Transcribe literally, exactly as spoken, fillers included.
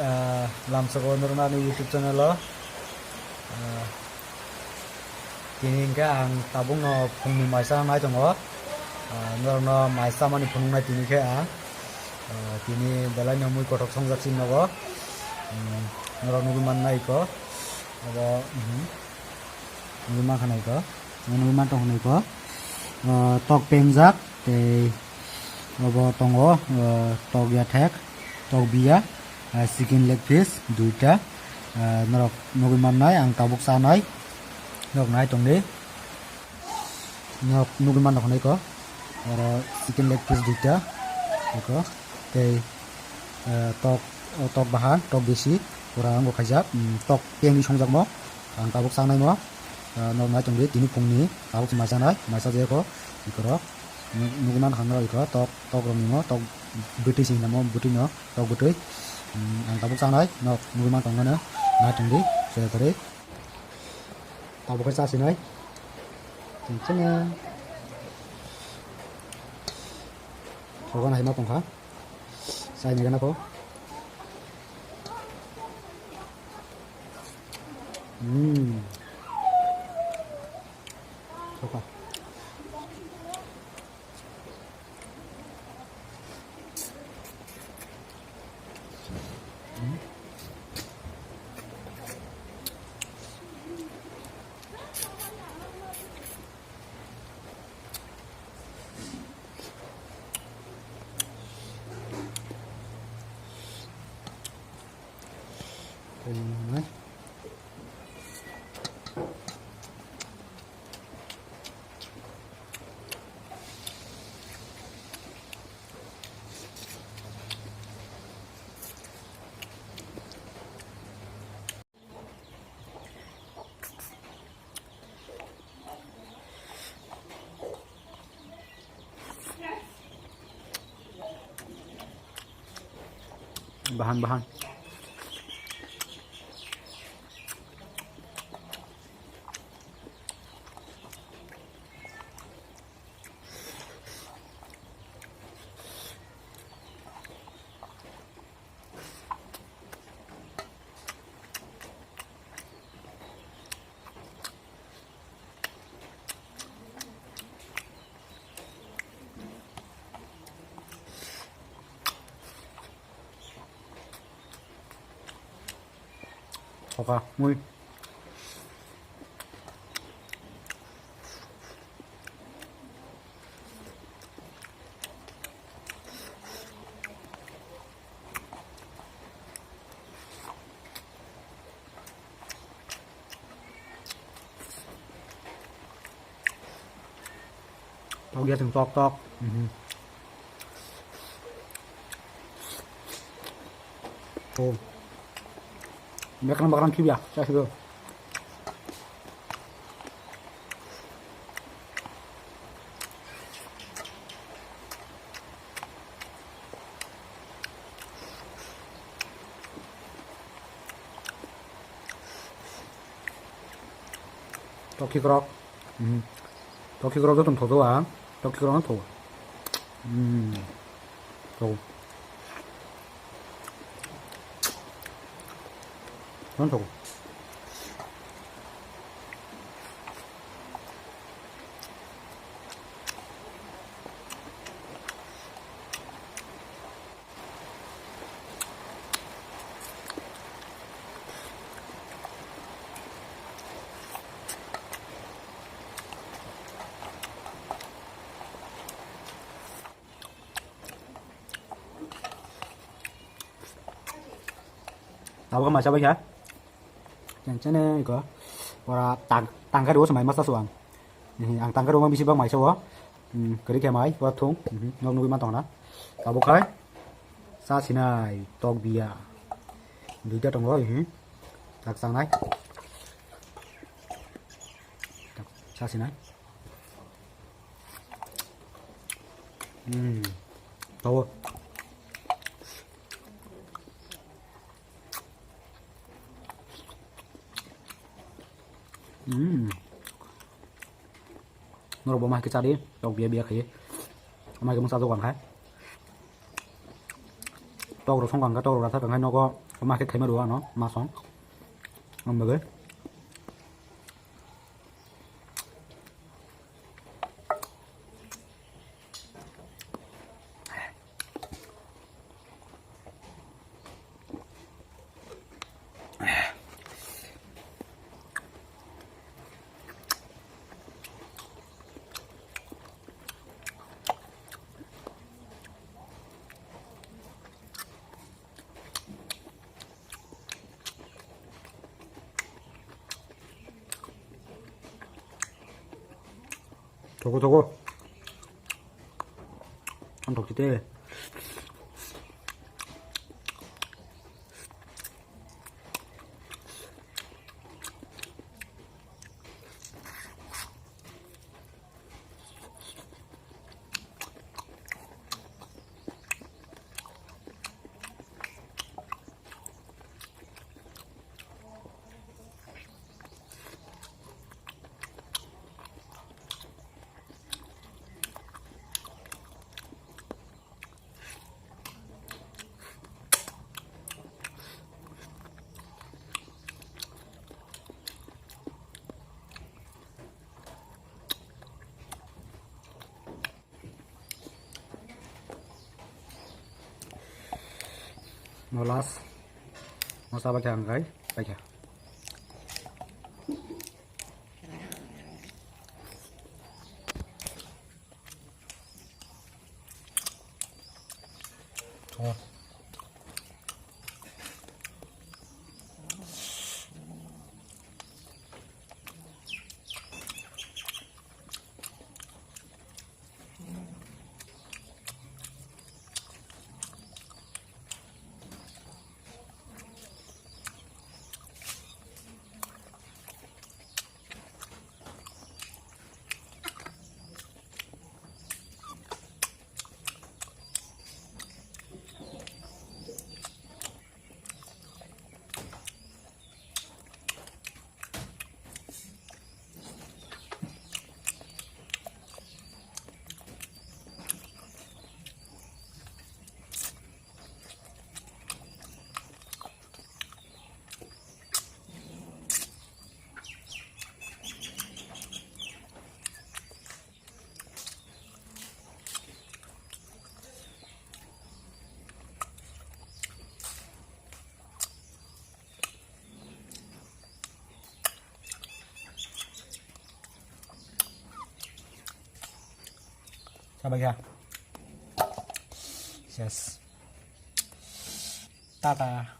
Ah, lamsoko norokno ani YouTube channel o. Ah, tini hwnkhe ang tabukno phungni maisa nai tongo. Ah, norokno maisa mani phunuknai tini khe ang. Ah, tini belaino mui kothok songjak sini nogo. Hmm, norok nugwi mannai kho. Abo, mhm. Nugwi mankha nai kho. Nugwi mantong hinwi kho. Ah, tok pengjak. Tei obo tongo, ah, tok yathek, tok biya, ah, chicken leg piece duita, ah, norok nugwi mannai, ang tabuk chanai, norok nai tongdi, norok nugwi mano hinwi kho, oro chicken leg piece duita, eko, tei, ah, tok, tok bahan, tok bisi, pura wngkha khaijak, mm, tok pengwi songjakmo, ang tabuk chanaimo, ah, norok nai tongdi, tini phungni tabuk se mai chanai, mai chajak kho, ikorok. Nuk-, nukna thangna bai kho, tok, tok rok nimo, tok bwtwi se hinamo, bwtwi no, tok bwtwi. Hmm, ang tabuk chanai, nok nugwi man tongmano, nai tongdi, se kwrwi. Tabuk khe chasinai. Chengcheng. Thogan hai ma tongkha. Chai ni gana kho. Hmm. Thokha. Bahan, bahan. Thoka, mui. Tok ya, chwng tok tok. Mhm. Oh. Bekrang bekrang khibiya, saya sih. Tokhikrok. Mhm. Tokhikrok joto thok jago ang. Tokhikrok no thogo. Hmm. Thogo. Joto thogo. Abo khe maisa bai kha. Chengchene iko. Ora tang-, tangkhe rw se mai masa suang. Ang tangkhe rw ma bisi bak maisa o. Hmm, kwrwi khe mai, pura thung. Mhm, nok nugwi ma tongna. Abo khai. Sa sinai, tok biya. Duita tongo, mhm. Tak sangnai. Sa sinai. Hmm. Tawo. Hmm. Norok bo ma hai khe cha di, tok biya biya khai. Ama khe masa jok ang khai. Tok rok song kang khe, tok rok rasa kang khai nogo. Ma khe thaima rw ano masong. Ang bagwi. Thogo, thogo. Ang thok site. Molas, mosa bai kha ang kai, bai kha. Sabai kha. Ses. Tata.